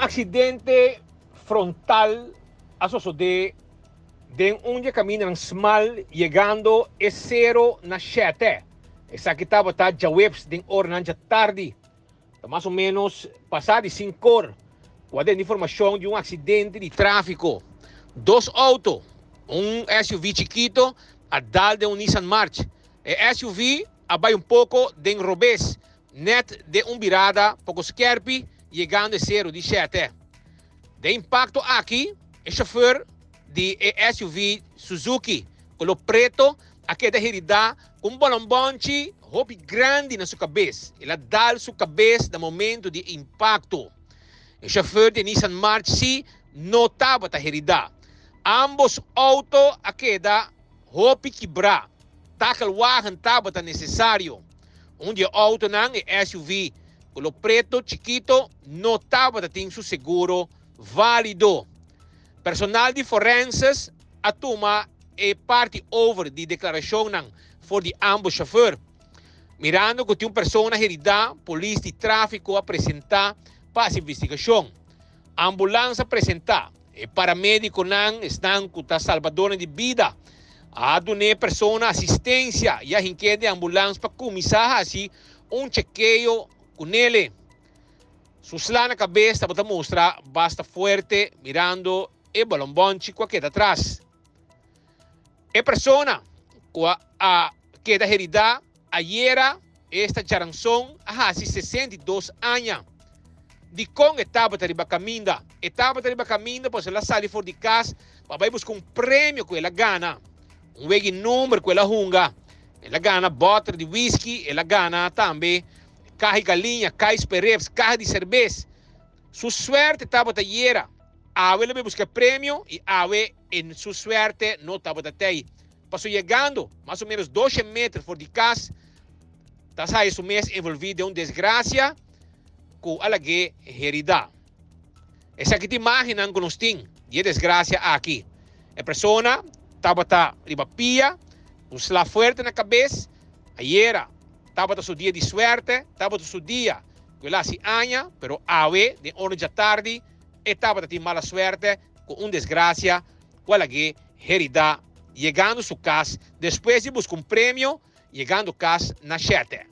accidente frontal a sosode den un di e camindanan smal yegando e sero na Shete. Esaki tabata djaweps den oranan djatardi. Ta mas o menos pasa di sinkor ku a den informashon di un aksidente di tráfiko. Dos outo, un SUV chikito a dal den un Nissan March. E SUV a bai un poko den robes, nèt den un birada poko skèrpi yegando e seru di shètè. Den impakto aki e shofèr di e SUV Suzuki koló preto a keda heridá ku un bolonbònchi hopi grandi na su kabes. El a dal su kabes na momento di e impakto. E shofèr di e Nissan March sí no tabata heridá. Ámbos outo a keda hopi kibrá. Takelwagen tabata nesesario. Un di e outonan, e SUV koló preto chikito, no tabata tin su seguro válido. Personal di forenses a tuma e parti over di deklarashonnan for di ámbos shofùr. Mirando ku tin un persona heridá, polis di tráfiko a presentá pa hasi investigashon. Ambulans a presentá. E paramedikonan, esnan ku ta salbadornan di bida, a duna e persona asistensia i a hink'é den ambulans pa kuminsá hasi un chekeo ku nele. Su sla na kabes tabata mustra basta fuerte mirando e bolonbonchi ku a keda atras. E persona ku a keda heridá ayera, esta djaranson, a hasi 62 aña. Dikon e tabata riba kaminda? E tabata riba kaminda pasobra el a sali for di kas pa bai buska un premio ku el a gana, un wegi number ku el a hunga. El a gana bòter di whisky, el a gana tambe kaha di galiña, kaha di sperrips, kaha di serbes. Su suerte tabata yera. Awe lo bai buska e premio i awe e su suerte no tabata tei. Paso yegando mas o menos doshe meter for di kas, ta haya su mes envolvi den un desgracia ku a lag'é heridá. Esaki ta imagennan ku nos tin di e desgracia aki. E persona tabata riba pia, un sla fuerte na kabes. Ayera tabata su dia di suerte, tabata su dia ku el a hasi aña, pero awe den ora djatardi e tabata tin mala suerte ku un desgracia ku a lag'é heridá yegando su kas despues di buska un premio yegando kas na shete.